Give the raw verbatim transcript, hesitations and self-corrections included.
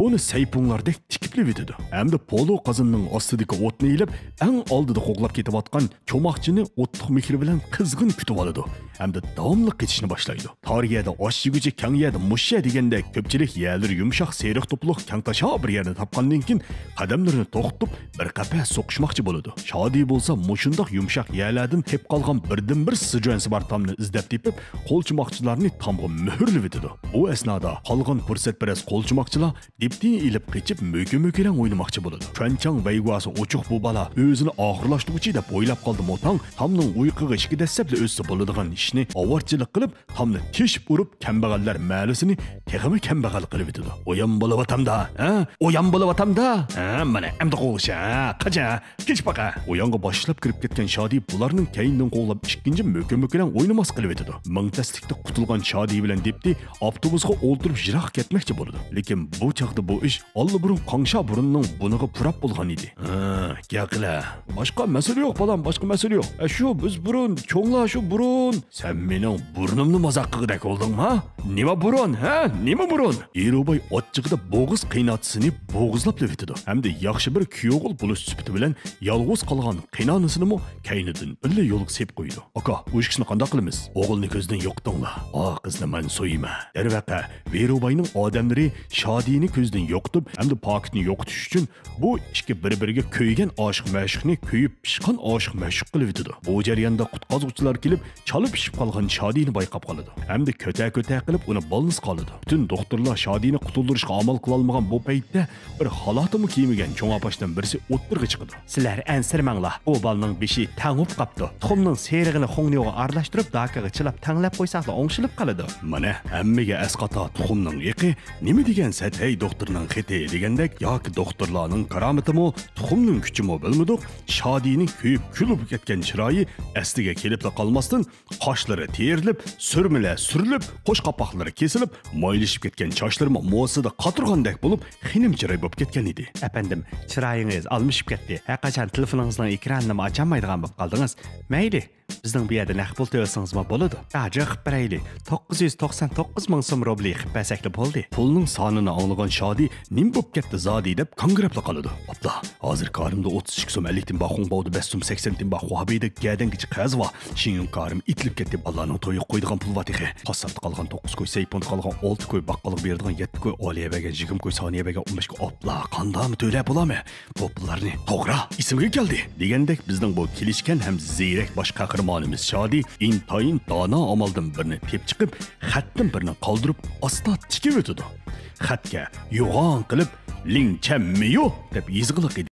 ئۇنى سەيپۇڭلاردەك تىكىپلىۋېتىدۇ. ھەمدە پولۇ قازىنىنىڭ ئاستىدىكى ئوتنى ئېلىپ، ئەڭ ئالدىدا قوغلاپ كېتىۋاتقان چوماقچىنى ئوتلۇق مېھرى بىلەن قىزغىن كۈتۈۋالىدۇ. ھەمدە داۋاملىق قېچىشنى باشلايدۇ. تار يەردە ئاش يېگۈچى، كەڭ يەردە مۇش يە دېگەندەك، كۆپچىلىك يەرلىرى يۇمشاق، سېرىق توپىلىق، كەڭتاشا بىر يەرنى تاپقاندىن كېيىن، قەدەملىرىنى توختىتىپ، بىر قەپەس سوقۇشماقچى بولىدۇ. شادى بولسا مۇشۇنداق يۇمشاق يەرلەردىن قېلىپ قالغان بىردىنبىر سىجۇەنسى بار تامنى ئىزدەپ تېپىپ، قولچۇماقچىلارنى تامغا مۆھۈرلىۋېتىدۇ. بۇ ئەسنادا قالغان پۇرسەتپەرەس قولچۇماقچىلار دېپتىنى ئېلىپ قېچىپ، مۆكە-مۆكىرەڭ ئوينىماقچى بولىدۇ. چۈەنچاڭ ۋەيۋاسى ئوچۇق بۇ بالا ئۆزىنى ئاخىرلاشتۇرغۇچى دەپ ئويلاپ قالدىمۇ تاڭ، تامنىڭ ئۇيقۇغا ئىككى دەسسەپلا ئۆتسە بولىدىغان ئىشنى ئاۋارىچىلىك قىلىپ، تامنى تېشىپ ئۇرۇپ، كەمبەغەللەر مەھەللىسىنى تېخىمۇ كەمبەغەل قىلىۋېتىدۇ. ئويان بولۇۋاتامدا، ھە؟ ئويان بولۇۋاتامدا، ھە؟ مانا ئەمدى قوغلىشا، ھە؟ قاچا، كېچىپ باقا. ئويانغا باشلاپ كىرىپ كەتكەن شادى بۇلارنىڭ كەينىدىن قوغلاپ، ئىككىنچى مۆكە-مۆكىرەڭ ئوينىماس قىلىۋېتىدۇ. مىڭ تەسلىكتە قۇتۇلغان شادى بىلەن دېپتى ئاپتوبۇسقا ئولتۇرۇپ يىراققا كەتمەكچى بولىدۇ. لېكىن بۇ چاغدا بۇ ئىش ئاللىبۇرۇن قاڭشا بۇرۇننىڭ بۇنىغا پۇراپ بولغان ئىدى. ھە، گەقىلە. باشقا مەسىلە يوق، بالام، باشقا مەسىلە يوق. ئە، شۇ، بىز بۇرۇن، چوڭلار شۇ بۇرۇن. سەن مېنىڭ بۇرنۇمنى مازاق قىلغۇدەك بولدۇڭما؟ نېمە بۇرۇن، ھە؟ نېمە بۇرۇن؟ ھېروباي ئاچچىقىدا بوغۇز قىيناتىسىنى بوغۇزلاپ لېۋىتىدۇ ھەمدە ياخشى بىر كۈيئوغۇل بولۇش سۈپىتى بىلەن يالغۇز قالغان قېينانىسىنىمۇ كەينىدىن بىللە يولغا سېلىپ قويىدۇ. ئاكا، بۇ ئىشنى قانداق قىلىمىز؟ ئوغۇلنى كۆزدىن يوقىتىڭلار. ئا قىزنى مەن سۆيىمەن. دەرۋەقە، ھېروباينىڭ ئادەملىرى شادىنى كۆزدىن يوقىتىپ ھەمدە پاكىتنى يوقىتىش ئۈچۈن بۇ ئىككى بىر-بىرىگە كۆيگەن ئاشىق-مەشۇقنى كۆيۈپ پىشقان ئاشىق-مەشۇق قىلىۋېتىدۇ. بۇ جەرياندا قۇتقازغۇچىلار كېلىپ، چالا پىشىپ قالغان شادىنى بايقاپ قالىدۇ ھەمدە كۆتە-كۆتە قىلىپ ئۇنى بالنىسقا ئالىدۇ. پۈتۈن دوختۇرلار شادىنى قۇتۇلدۇرۇشقا ئامال قىلالمىغان بۇ پەيتتە بىر خالاتىمۇ كىيمىگەن چوڭ ئاپاشتىن بىرسى ئوتتۇرىغا چىقىدۇ. سىلەر ئەنسىرىمەڭلار، بۇ بالىنىڭ بېشى تەڭ بولۇپ قاپتۇ. تۇخۇمنىڭ سېرىغىنى خۇڭنيوغا ئارىلاشتۇرۇپ، داكىغا چىلاپ تەڭلەپ قويساقلا ئوڭشىلىپ قالىدۇ. مانا، ھەممىگە ئەسقاتا تۇخۇمنىڭ ئېقى. نېمە دېگەن سەت ھەي دوختۇرنىڭ خېتى دېگەندەك، ياكى دوختۇرلارنىڭ كارامىتىمۇ، تۇخۇمنىڭ كۈچىمۇ بىلمىدۇق، شادىنىڭ كۆيۈپ كۈل بولۇپ كەتكەن چىرايى ئەسلىگە كېلىپلا قالماستىن، قاشلىرى تېرىلىپ، سۈرمىلەر سۈرۈلۈپ، قوش قاپاقلىرى كېسىلىپ، مايلىشىپ كەتكەن چاچلىرىمۇ موسىدا قاتۇرغاندەك بولۇپ، خېنىم چىراي بولۇپ كەتكەن ئىدى. ئەپەندىم، چىرايىڭىز ئالمىشىپ كەتتى. ھەرقاچان تېلېفونىڭىزنىڭ ئېكرانىنىمۇ ئاچالمايدىغان بولۇپ قالدىڭىز. مەيلى، بىزنىڭ بۇ يەردە نەق پۇل تۆلىسىڭىزمۇ بولىدۇ. ئاجىغ قىلىپ بېرەيلى. توققۇز يۈز توقسان توققۇز مىڭ سوم روبلى قىلىپ بەرسەكلا بولدى. پۇلنىڭ سانىنى ئاڭلىغان شادى نېمە بوپ كەتتى زادى دەپ گاڭگىراپلا قالىدۇ. ئاپلا، ھازىر كارىمدا ئوتتۇز ئىككى سوم ئەللىك تىن بار، خۇڭباۋدا بەش سوم سەكسەن تىن بار، خۇابېيدە گەدەنگىچە قەرز بار. شىنيۇڭ كارىم ئېتىلىپ كەتتى، بالىلارنىڭ تويىغا قويىدىغان پۇل بار تېخى. قاسساپتا قالغان توققۇز كوي، سەيپۇڭدا قالغان ئالتە كوي، باققالغا بېرىدىغان يەتتە كوي، ئالىيە بەرگەن يىگىرمە كوي، سانىيە بەرگەن ئون بەش كوي. ئاپلا، قانداقمۇ تۆلەپ بولامەن؟ بۇ پۇللارنى توغرا ئېسىمگە كەلدى دېگەندەك، بىزنىڭ بۇ كېلىشكەن ھەم زېرەك باش قەھرىمانىمىز شادى ئىنتايىن دانا ئامالدىن بىرنى تېپىپ چىقىپ، خەتتىن بىرنى قالدۇرۇپ، ئاستا تىكىۋېتىدۇ. خەتكە يوغان قىلىپ، لىڭچەن مېيۇ دەپ يېزىقلىق ئىدى.